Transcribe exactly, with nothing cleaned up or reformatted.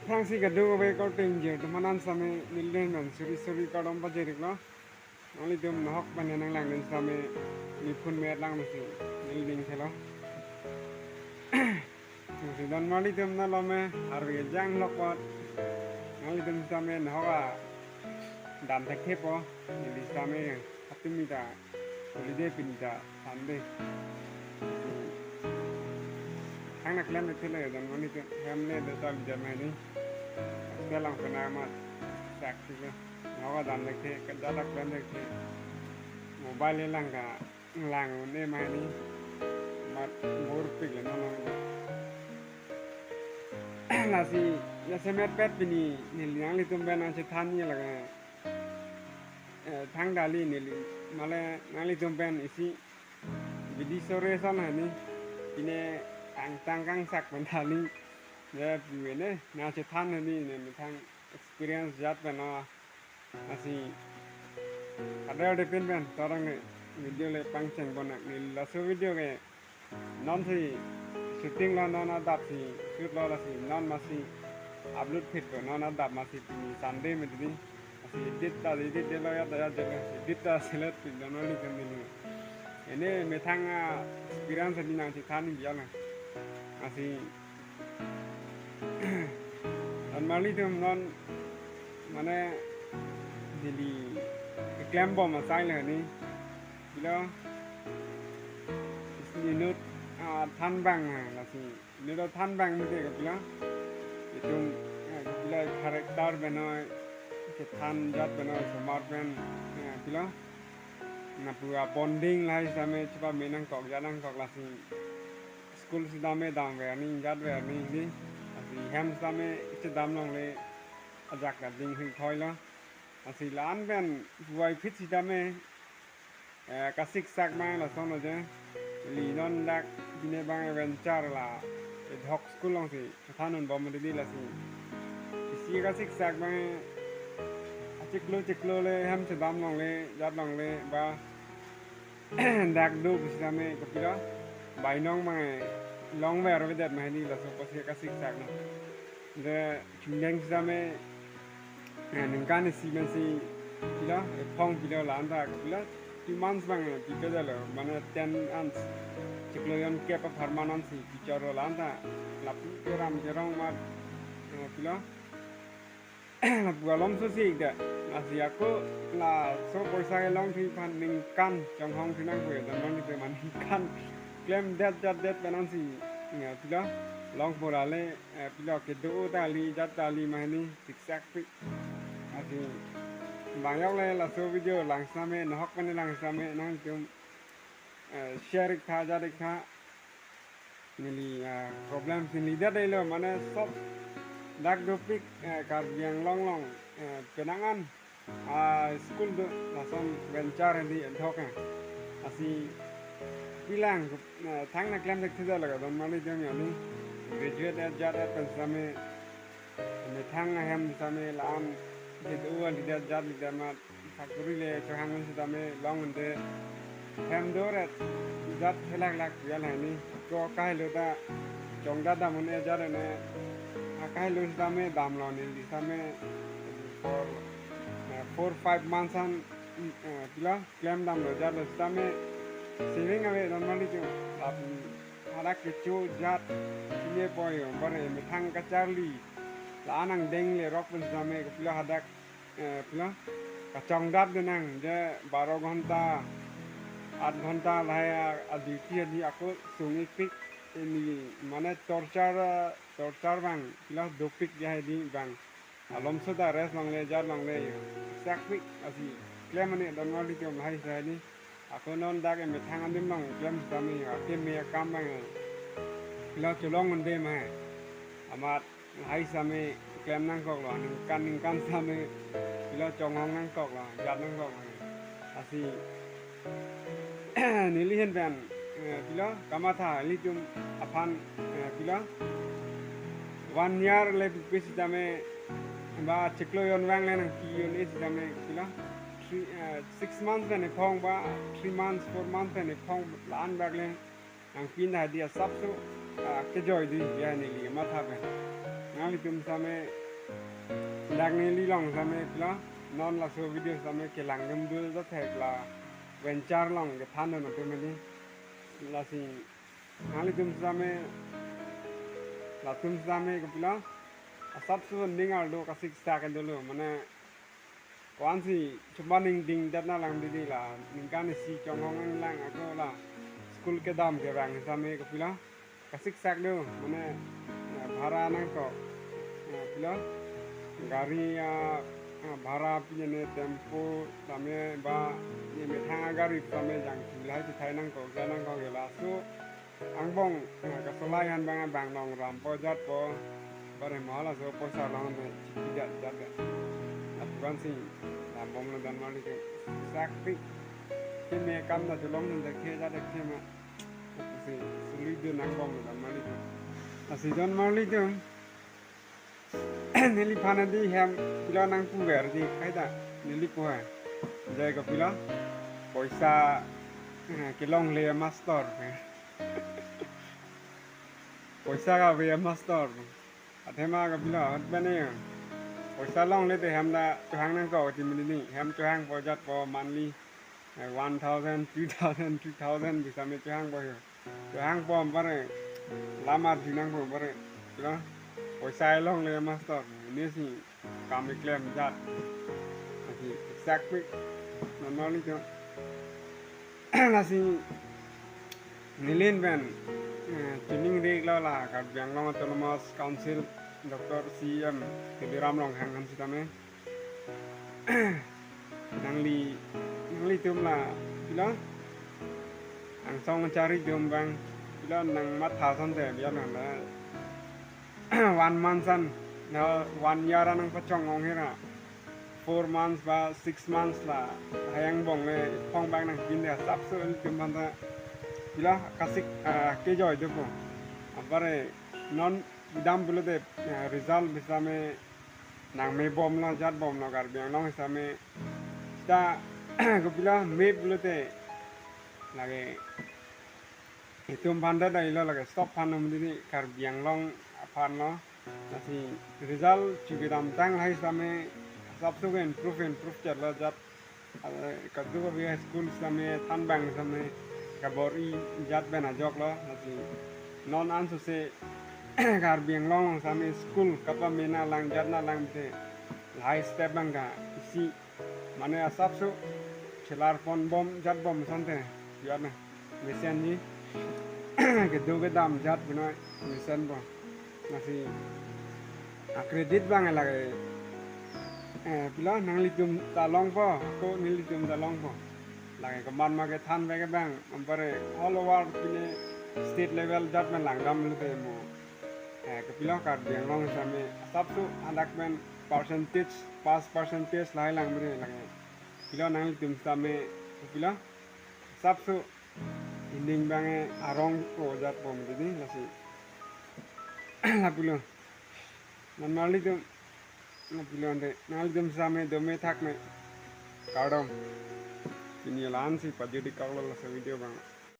Aphrangsi kadokave korte ingjir atum aphan sitame neli pen suri suri kardom pajir-iklo. Nanglitum nahok pen nanglangdun sitame neli phone me-et lang masi neli ning thelo. Masi don marlitum nalom me arve jang lok pot. Nanglitum sitame nahok a dam thekthepo. Neli sitame atum mita holiday pini ta Sunday. Thang na klem le thele don mani ke hem le do ta lijar mai ni. Hostel lang pena ma sak si ke. Ngawa dam le ke kada ta klem le ke. Mobile le lang ka lang ne mai ni. Mat bor pik le non non. Lasi ya semet pet pini neli nanglitum pen nangchethan ni laga. Eh, thang dali neli male nanglitum pen isi bidi sore son hani pine angtang kangsak pen dali. Ya piwe ne nangchethan hani ne methang experience jat pen no asi kadar de pin pen torang ne video le pangcheng bonak neli laso video ke non si shooting lo non adap si shoot lo lasi non masi upload phit lo non adap masi pini Sunday me dini. Masi edit ta edit de lo ya ta ya de lo edit ta selet phit lo non li kan dini. Ini methang a experience di nangchethan ni biar na. Masi don marlitum non mane neli keklem bom asai le ni. Pilo, isi inut, ah, than bang, ah, lasi inut than bang mete ke pilo. Itum, ah, pilo character benoi, ke than jat benoi, somar pen, ah, pilo. Lapu a bonding lahai sitame chepa me nangkok jat nangkok lasi school sitame damver ni, jatver ni di. Lasi hem sitame chedam longle ajak ta ding hing thoilo. Lasi la-an pen puvoiphit sitame, eh, kasiksak ma lason lo je. Neli non dak pine bang venture la ad hoc school alongsi chethan un bom didi lasi. Isi kasiksak ma achiklo chiklo le hem chedam longle, jat longle ba dak do pusitame kopilo. Bainong ma longver avedet ma hini laso apotsi kasiksak na. Je chungjang sitame, eh, ningkan isi pensi pilo, ephong pilo la-an ta pilo, two months bang, eh, pipe jalo, mane ten months. Chiklo jonkep apharman ansi pichor lo la-an ta, lapu keram kerong mat, eh, pilo. Lapu alomso si ik da. Lasi ako laso poisa kelong thu aphan ningkan chonghong thu nangpo ya, don marlitum ningkan klemdet jatdet pen ansi, eh, pilo, longpo lale, eh, pilo kedo ta li, jat ta li ma hini, siksak pi. Lasi bang yok le laso video lang sitame, nahok pen lang sitame, nangtum, eh, share ik tha, jat ik tha. Neli, eh, problem si neli det lo, mane sob dak dopik, eh, Karbi Anglong along, eh, penang an, ah, school do lason venture di ad hoc, eh. Lasi pilang, eh, thang na klem thekthedet laga don marlitum ya ni. Graduate et jat et pen sitame methang ahem sitame la-an kedo an lidet jat lidet mat sakuri le chohang un sitame long unde hem doret jat helak lak ya la ni ko kahelo ta chongdat dam un-e jat ne akai lo sitame damlo neli sitame for, eh, four five months an, eh, pilo klem damlo jatlo sitame saving ave don marlitum lapu hadak kecho jat pine poi yo bare methang kacharli la-an angdeng le rok pen sitame kopilo hadak, eh, pilo kachongdat de nang je baro ghonta, aat ghonta lahai a, a duty adi ako sung ik pik ini mane torture, torture bang pilo dopik ya di bang. Alomso ta rest longle jat longle yo. Sak pik lasi klem ani don marlitum lahai sitame. Ako non dak emethang adim along klem sitame yo. Akim me akam bang yo. Pilo cholong unde ma. Amat lahai sitame klem nangkoklo. Ningkan ningkan sitame pilo chonghong nangkoklo. Jat nangkoklo. Lasi neli hin pen, eh, pilo kamatha ilitum aphan, eh, pilo one year le pipe sitame ba chiklo jon vang le nangpi un-e sitame pilo three, eh, six months pen ephong ba three months, four months pen ephong la-an bak le nangpin hadi asapso, ah, kejoi di ya neli matha pen. Nanglitum sitame, dak neli along sitame kopilo, non laso video sitame kelang dum dul do thek la venture along kethan dun atum neli. Lasi nanglitum sitame, latum sitame kopilo, asapso ning arlo kasik sak dolo, mane ko-ansi chuman ning ding dat na lang didi la, ningkan isi chonghong lang ako la, school kedam kevang sitame kopilo, kasik sak do, mane, eh, bhara nangkok, eh, kopilo, gari, ah, ah, bhara pi ne tempo sitame ba, ne methang agari sitame jangthu lahai chethai nangkok, ja nangkok ke laso angbong, eh, kasolai han bang bang nong rampo jatpo, bare mo laso poisa long ne chiki jat jat de. Apuran si dambom lo don marli ke sakpi. Keme kam na julong nang de ke jat de kema. Si suli de nangbom lo don marli ke. Asi don marli ke. Neliphan adi hem kopilo nangpuver di kaita neli pu ha. Jai kopilo, poisa, eh, kelongle master. Poisa kave master. Athema kopilo, hot bene. Poisa longle te hem ta chohang nangkok ti mili ni. Hem chohangpo jatpo monthly, eh, one thousand, two thousand, three thousand pu sitame chohangpo ho. Chohangpo bare, lamar jinang po bare, kopilo, poisa longle master, ne si kam keklem jat. Lasi exactly, non marli ke. Lasi neli pen, eh, chiningri lo la Karbi Anglong Autonomous Council, Doctor C E M Tuliram Ronghang han sitame. Nangli, nanglitum la, kopilo, angsong chari atum bang, kopilo nangmatha asonte, biar nang la, one month an, na one year an nangpachong ong hira, four months ba six months la, hayang bong le, phong bang nangpin de, asapso ilitum aphan ta, kopilo, kasik, ah, kejoi dopo. Abare, non kedam pulote, ah, result pu sitame, nangmebom lo, jatbom lo Karbi Anglong sitame. Sita kopilo me pulote lake itum aphan ta dai lo, lake stop aphan nom didi, Karbi Anglong aphan lo. Lasi result chu kedamtang lahai sitame asapso ke improve improve chot lo jat. Kadokave school sitame thanbang sitame kabor-i jat pen ajok lo. Lasi non ansose Karbi Anglong sitame school kapamena lang jat na lang te lahai step bang ka isi mane asapso chelar ponbom jatbom asonte, jat na mesen ni kedo kedam jat bina mesenpo. Lasi a-credit bang lake, eh, kopilo nanglitum ta longpo, ako nelitum ta longpo. Lake komat ma kethan bek bang, ambare all over pine state level jat pen langdam lute mo. Eh, kopilo Karbi Anglong sitame asapso adak pen percentage, pass percentage lahai lang beri lake. Kopilo nanglitum sitame, kopilo asapso ining bang arong ko jatbom didi lasi. Lapulo. Non marlitum. Lapulo ante. Nanglitum sitame dome thakme. Kardom. Pini la-ansi pajut-ik lo laso video bang.